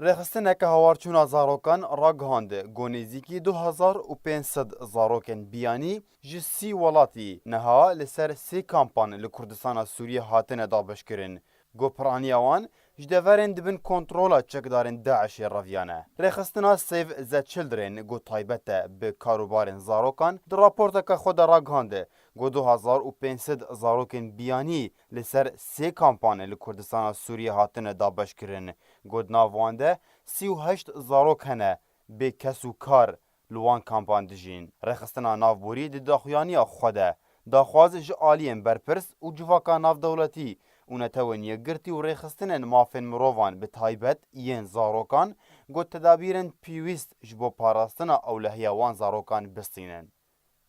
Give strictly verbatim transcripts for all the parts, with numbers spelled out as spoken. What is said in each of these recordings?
Rêxistineke hawarçûna zarokan ragihand ku nêzîkî du hezar û pênc sed zarokên biyanî ji sî welatî niha li ser sê kampan li Kurdistana Sûriyê hatine dabeşkirin, ku piraniya wan ji deverên di bin kontrola çekdarên DAIŞê reviyane. Rêxistina Save the Children ku taybet e bi karûbarên zarokan, di raporteke xwe de ragihand ku du hezar û pênc sed zarokên biyanî li ser sê kampan li Kurdistana Sûriyê hatine dabeşkirin, ku di nav wan de sî û heşt zarok hene bê kes û kar li wan kampan dijîn. Rêxistina navborî di daxuyaniya xwe de daxwaz ji aliyên berpirs û civaka navdewletî û Netewên Yekgirtî û rêxistinên mafên mirovan, bi taybet yên zarokan, ku tedabîrên pêwîst ji bo parastina ewlehiya wan zarokan bistînin.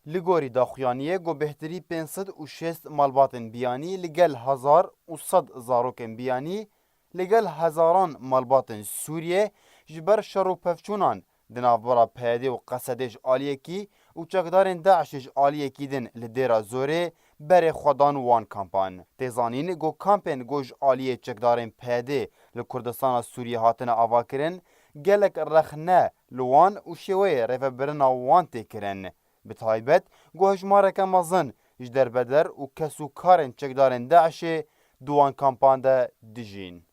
Li gorî daxuyaniyê, ku bêhtirî pênc sed û şêst malbatên biyanî li gel hezar û sed zarokên biyanî li gel hezaran malbatên Sûriyê ji ber şer û pevçûnan di navbera P Y D û Qesedê ji aliyekî û çekdarên DAIŞê ji aliyekî din li Dêra Zorê berê xwe dan wan kampan. Tê zanîn ku kampên ku ji aliyê çekdarên P Y D li Kurdistana Sûriyê hatine avakirin, gelek rexne li wan û şêweyê rêvebirina wan tê kirin. Bi taybet ku hejmareke mezin ji derbeder û kes û karên çekdarên DAIŞê di wan kampan de dijîn.